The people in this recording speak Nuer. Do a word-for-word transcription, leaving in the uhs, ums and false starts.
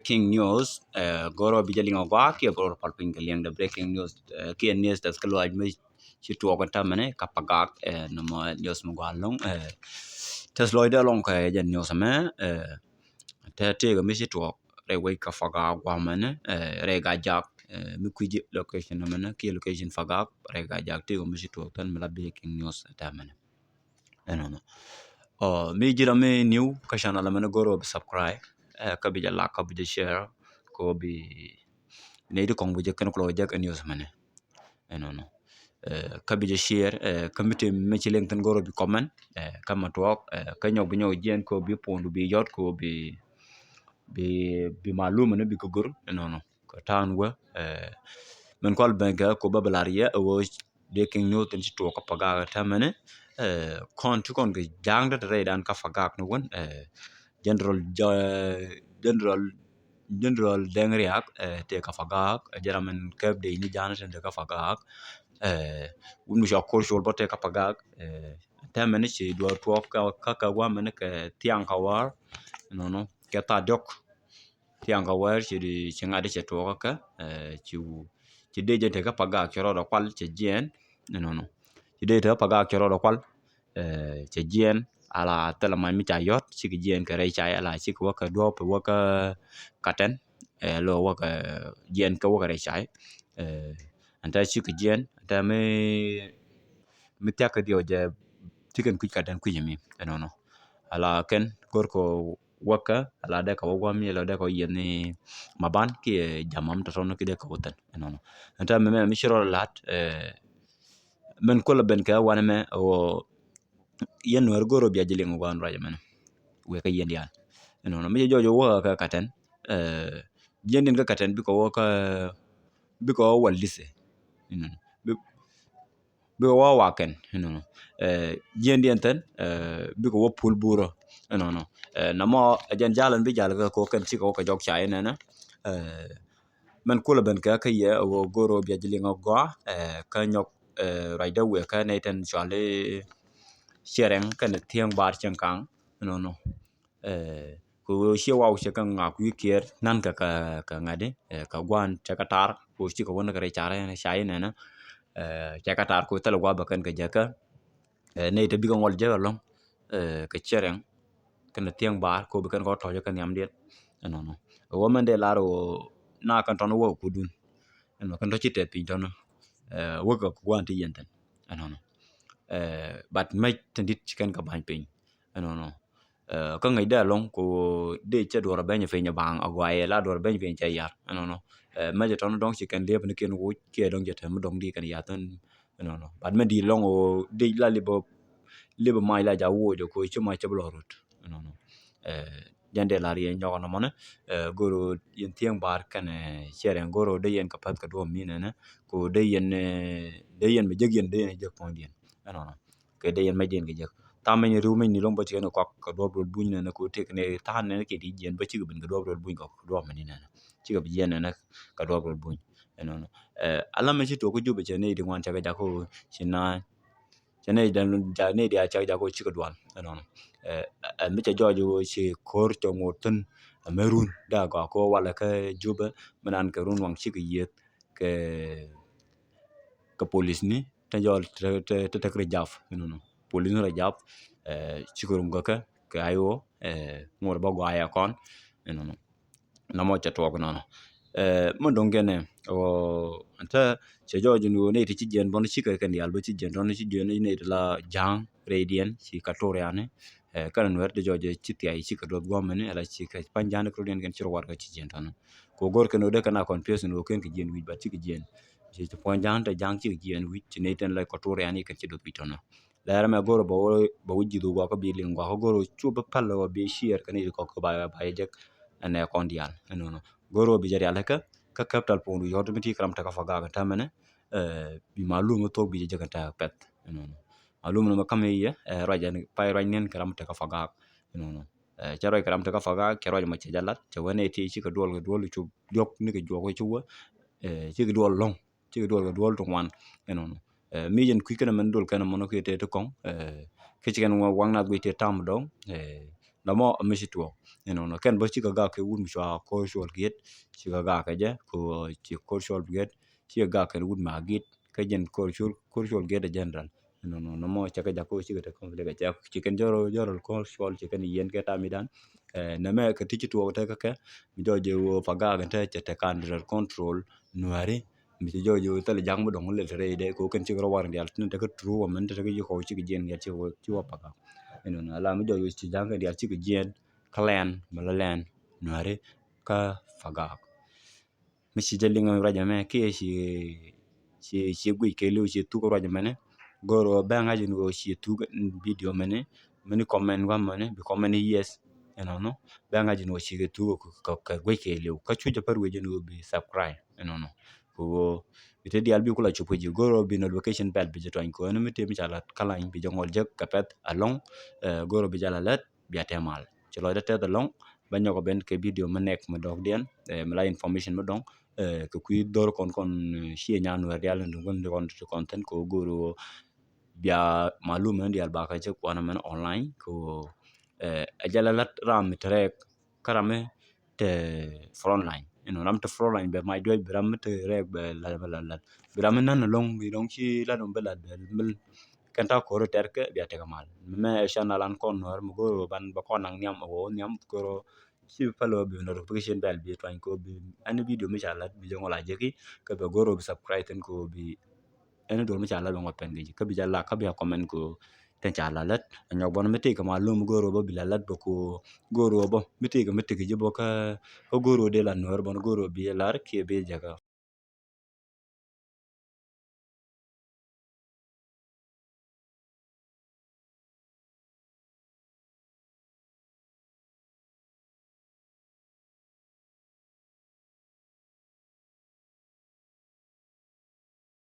Breaking news, eh, go̱r ɔ bi jɛ liŋ ɔ gɔaa kiɛ go̱r ɔ pal piny kɛ liŋ dɛ breaking news, eh, kiɛ news tɛth kä luac mi ci tuɔɔk kä tämɛni kä Pagak, eh, nɔmɔ news mi gɔaa lo̱ŋ, eh, tɛth lɔcdɛ lɔŋ kɛ jɛ news mɛ, eh, tɛ tëëkɛ mi ci tuɔɔk rɛy wec kä Pagak guamɛni, eh, rɛy Gajak, eh, mi kui̱ci location mɛni kiɛ location Pagak rɛy Gajak tëëkɛ mi ci tuɔɔk tɛn mi la breaking news tämɛni. Ɛnɔnɔ. Ɔ, mi ji̱n ram mi new kä channel mɛni go̱r ɔ bi subscribe, eh, kä bi jɛ like, kä bi jɛ share, kä bi nɛy ti kɔŋ bi jɛ kɛn kulɔ jɛ kɛ news mɛni. Ɛnɔnɔ. Eh, kä bi jɛ share, eh, kä mi ti mi ci liŋ thin go̱r ɔ bi comment, eh, kä ma tuɔɔk, eh, kä nyɔk bi nyɔk jiɛn kä bi puɔndu bi yɔt kä bi, bi, bi malum mɛni bi kä go̱r, ɛnɔnɔ. Kä ta̱a̱n wä, eh, min kual ben kɛ ko bä bɛ lar yɛ, eh, wä breaking news tin ci tuɔɔk kä Pagak tämɛni, eh, kɔn ti kɔn kɛ ja̱a̱ŋ dä rɛy dan kä Pagak ni wän, eh, General, Ja-, General, General Deng Riak, eh, tëë kä Pagak, eh, jɛ ram min kɛp dee ni ja̱a̱n tin tëë kä Pagak, eh, wun mi cua kor col bä tëë kä Pagak, eh, tämɛni ci duɔr tuɔɔk kä, kä, kä guamɛni kɛ thiaŋ kä war, nɔnɔ, kɛ thaa diɔk. Thiaŋ kä wɛɛr ci di ci ŋa̱t di cɛ tuɔɔkä kä, eh, ci, ci dee jɛ tekä Pagak cɛ rɔɔdɛ kual cɛ jiɛɛn, ɛnɔnɔ. Ci dee tekä Pagak cɛ rɔɔdɛ kual, eh, cɛ jiɛɛn, ala thilɛ mac mi ca yɔ̱t, cikɛ jiɛɛn kɛ rɛy cay, ala cikɛ wä kɛ duɔ̱ɔ̱p, wä kɛ katɛn, eh, lo wä kɛ jiɛɛn kɛ wä kɛ rɛy cay, eh, ɛn tɛ cikɛ jiɛɛn, ɛn tɛ mi, mi thia̱k kɛ diɔw jɛ, cikɛn kui̱c katɛn kui̱c mi, ɛnɔnɔ. Ala kɛn, go̱r kɛ wäkä, ala dee kɛ wä guam yɛlɛ dee kɛ wä yiɛn ni maban kiɛ jamam tɔtɔn ki dee kɛ wä thɛn ɛnɔnɔ. Ɛn tɛ mɛmɛ mi ci rɔ lat, eh, mɛn kulɛ ben kɛ wanɛ mɛ wä yɛn nuɛr go̱r wä bia ji̱ liŋ wä guam ruac mɛn. Wek kɛ yiɛn diaal. Ɛnɔnɔ mi jɛ jɔɔc wä kɛ katɛn, eh, jiɛn din kɛ katɛn bikɛ wä kɛ, bikɛ wä wal lise. Ɛnɔnɔ. Bi, bikɛ wä wakɛn, you know. Eh, jiɛndiɛn thɛn, eh, bikɛ wä pul burä, you know. Eh, namɔ, eh, jɛn jalɛn bi jal kɛ ko kɛn cikɛ wä kɛ jɔk ca inɛnɛ. Eh, mɛn kulɛ ben kɛ kɛ yɛ, wä go̱r wä bia ji̱ liŋ a gɔaa, eh, kä nyɔk, eh, ruacdä wëë kä nɛy tɛn cuali Ciɛrɛŋ kɛn thiäŋ bar cieŋ kaŋ, you know. Eh, kɛ ɣöö ciɛ waw cɛ kɛ ŋak wi̱i̱ kiɛɛr nan kɛ kɛ, kɛ ŋa̱di, eh, kɛ gua̱a̱n cɛ kɛ tar, kɛ ɣöö cikɛ wä ni kɛ rɛy car ɛn ca inɛnɛ, eh, cɛ kɛ tar kɛ ɣöö thilɛ gua̱a̱ bɛ kɛn kɛ jäkä, eh, nɛy te bikɛ ŋɔl jäkä lɔ̱ŋ, eh, kɛ Ciɛrɛŋ, kɛn thiäŋ bar, kɛ ɣöö bi kɛn kɛ tɔ̱ɔ̱c kɛ nhiamdiɛn, ɛnɔnɔ. Ɛ wä mɛn dee lar ɣöö na kɛn tɔn wä kɛ kudun, ɛnɔ kɛn tɔ̱ ci tɛth piny tɔn, eh, wä kɛ gua̱a̱n ti yɛn thɛn, ɛnɔnɔ. Eh, but mɛc tin dit ci kɛn kɛ ba̱ny piny, ɛnɔnɔ. Eh, kä ŋäc dee alɔŋ ko dee cɛ duɔr a beny piny a baŋ a guay la duɔr a beny piny cɛ yar, ɛnɔnɔ. Eh, mɛ jɛ tɔn dɔŋ ci kɛn liep ni kiɛn woc kiɛ dɔŋ jɛ tɛm dɔŋ di kɛn yath ɛn, ɛnɔnɔ. But mɛ di lɔŋ o dee la liep, liep mac la ja woc ko ci mac cɛ bi lɔ rut, ɛnɔnɔ. Eh, jɛn dee lar yɛn nyɔk nɔmɔnɛ, eh, goro yɛn thiɛŋ bar kɛn, eh, Ciɛrɛŋ goro dee yɛn kɛ päth kɛ duɔm mi nɛnɛ ko dee yɛn, eh, dee yɛn mɛ jek yɛn dee yɛn jek puɔ̱nydiɛn, ɛnɔnɔ. Kɛ dee yɛn mɛ jiɛn kɛ jek. Tha̱a̱ŋ mɛny riw mɛny ni lɔŋ bä cikɛ ni kɔak kɛ duɔp duɔl buny nɛnɛ ko tek ni tha̱a̱ŋ nɛnɛ kɛ di jiɛn bä cikɛ bin kɛ duɔp duɔl buny kɔak kɛ duɔp mɛny nɛnɛ. Cikɛ bi jiɛn nɛnɛ kɛ duɔp duɔl buny. Ɛnɔnɔ. Eh, ala mɛ ci tuɔk kä Jubɛ cɛ ni di ŋuan cɛ kɛ jak ko ci na. Cɛ ni di a cɛ kɛ jak ko cikɛ dual. Ɛnɔnɔ. Eh, eh, mi cɛ jɔɔc ci ko̱r cɛ ŋot thin. Mɛ run da gɔak ko walɛ kä Jubɛ mi nan kɛ run waŋ cikɛ yieth kɛ kɛ polis ni te jɔl te, te, te tek rɛ jap, you know. Polis ni rɛ jap, eh, cikɛ rum gɔkɛ kɛ ayo, eh, ŋot bä gɔaa ya kɔn, you know. Namɔ cɛ tuɔk nɔnɔ. Eh, mɛ dɔŋ kɛnɛ, o, ɛn te cɛ jɔɔc ni wä ni ti ci jiɛn bɔn cikɛ kɛn dial bä ci jiɛn tɔn ci jiɛn ni ti la ja̱a̱ŋ rɛy diɛn ci ka tor yani. Eh, kɛn nuɛr ti jɔɔc ci thiay cikɛ duɔth guɔmɛ ni ala cikɛ pa̱ny ja̱a̱ŋ ni kɛ rɔ diɛn kɛn ci rɔ war kɛ ci jiɛn tɔn. Ko gor kɛn wä dee kɛn a confuse ni wä kɛn kɛ jiɛn wi̱c ba cikɛ jiɛn. Ci, ci puɔ̱ny ja̱a̱ŋ te ja̱a̱ŋ cikɛ jiɛn wi̱c ci nɛy tɛn la kɔtuur yani kɛn ci doth wi̱c tɔnɔ. Lɛr mɛ go̱r bɛ wä, bɛ wä ji̱th wä guakä bi liŋ guakä go̱r wä cu bä päl wä bi ciɛɛr kɛn i̱ kɔk kɛ ba, ba yɛ jek. Ɛnɛ kɔn diaal. Ɛnɔnɔ. Go̱r wä bi jɛ rial kä, kä capital pon du yɔt mi ti kɛ ram te kä Pagak tämɛnɛ. Eh, bi malum mi thok bi jɛ jek ɛn te pɛth. Ɛnɔnɔ. Malum ni mɛ kam i̱ yɛ, eh, ruac ɛn, pay ruac niɛn kɛ ram te kä Pagak. Ɛnɔnɔ. Eh, cɛ ruac kɛ ram te kä Pagak, cɛ ruac mɔ cɛ jɛ lat, cɛ wä nɛ ti cikɛ duɔl kɛ duɔl cu diɔk ni kɛ juɔk cu wä. Eh, cikɛ duɔl lɔŋ. Cikɛ duɔl kɛ duɔl ti ŋuan, ɛnɔnɔ. Eh, mi jɛn kui̱ kɛn mɛn duɔl kɛn mɔnɔ kiɛ tëë ti kɔŋ, eh, kä ci kɛn waŋ nath guic tëë tam dɔŋ, eh, Nɔmɔ mi ci tuɔɔk. Ɛnɔnɔ kɛn bä cikɛ gak kɛ wut mi cua Ko̱r Cuɔl Giet, cikɛ gak kɛ jɛ kɛ ci Ko̱r Cuɔl Giet, cikɛ gak kɛ wut ma Giet kä jɛn Ko̱r Cuɔl, Ko̱r Cuɔl Giet ɛ general. Ɛnɔnɔ nɔmɔ cɛ kɛ jak kɛ cikɛ te conflict kɛ cɛ ci kɛn jɔrɔ jɔrɔ Ko̱r Cuɔl ci kɛn yɛn kɛ tamidan. Ɛ nɛmɛ kɛ ti ci tuɔɔk te kɛ kɛ mi jɔɔ jɛ wä Pagak ɛn te cɛ te kan under control Nuäri. Mi ci jɔɔc ɣöö thilɛ ja̱ŋ mi dɔ̱ŋ lɛl te rɛy dee kɛ ɣöö kɛn cikɛ rɔ war in diaal tin tekɛ true wä mɛn tekɛ ji̱ kɔw cikɛ jiɛn diaal cikɛ wä, ci wä Pagak. Ɛnɔnɔ ala mi jɔɔc ɣöö ci ja̱ŋ kɛ diaal cikɛ jiɛn kä lɛn mi la lɛn Nuäri kä Pagak. Mi ci jɛ liŋ ruac ɛmɛ kiɛ ci, ci, ci guic kɛ liw ci thuk ruac ɛmɛni. Go̱o̱r ɣöö bɛ ŋa̱c in ɣöö ci thuk in video mɛni, mini comment gua̱mɛni bi comment yes. Ɛnɔnɔ bɛ ŋa̱c in ɣöö cikɛ thuk kɛ, kɛ, kɛ guic kɛ liw kä cu jɛ pär wec in ɣöö bi subscribe. Ɛnɔnɔ kɛ ɣöö bi te diaal bi kula cop kɛ ji̱ go̱o̱r ɣöö bi notification bell bi jɛ tuany kɛ ɣöö ɛn mi te mi ca lat kä lany bi jɛ ŋɔl jek kɛ pɛth alɔŋ. Ɛ, go̱o̱r ɣöö bi jɛ la lät bia te mal ci lɔcdä tɛth alɔŋ. Bä nyɔk ben kɛ video mi nɛk mi dɔ̱k diɛn, ɛ, mi la information mi dɔ̱ŋ, ɛ, kɛ kui̱ dhor kɔn kɔn, ɛ, ciɛ nyan wɛr dial ni duŋ kɔn ti kɔn ti kɔn thin kɛ go̱o̱r ɣöö bia malum ni dial bakɛ cɛ kuanɛ mɛn online kɛ ɣöö, ɛ, ɛ jɛ la lät ram mi te rɛɛk kä ram mi te front line. Ɛnɔ ram te front line bɛ mac duec bi ram mi te rɛɛk bɛ lat bɛ lat lat bi ram mi nän alɔŋ bi dɔŋ ci lat mi bɛ lat bɛ mil kɛn ta̱a̱ ko̱r tɛr kɛ bia tekɛ mal. Mi mɛ ɛ channel an kɔn Nuäär mi go̱o̱r ɣöö ban bä kɔn naŋ nhiam ɛ wä wä nhiam go̱o̱r ɣöö ci bi pälɛ ɣöö bi notification bell bi tuany kɛ ɣöö bi ɛn video mi ca lat bi jɛ ŋɔl a jeki kɛ bɛ go̱o̱r ɣöö bi subscribe thin kɛ ɣöö bi ɛn duɔl mi ca lat bɛ ŋɔt pɛn kɛ ji̱ kä bi ca lat kä bi a comment kɛ ɣöö tɛn ca lat lät. Ɛ nyɔk bɔn mi tëëkɛ malum go̱o̱r ɣöö bä bi la lät bä kɛ ɣöö go̱o̱r ɣöö bä mi tëëkɛ mi tëëkɛ ji̱ bä kä, kä go̱o̱r ɣöö dee la Nuäär bɔn go̱o̱r ɣöö bi lar kiɛ bi jɛ kä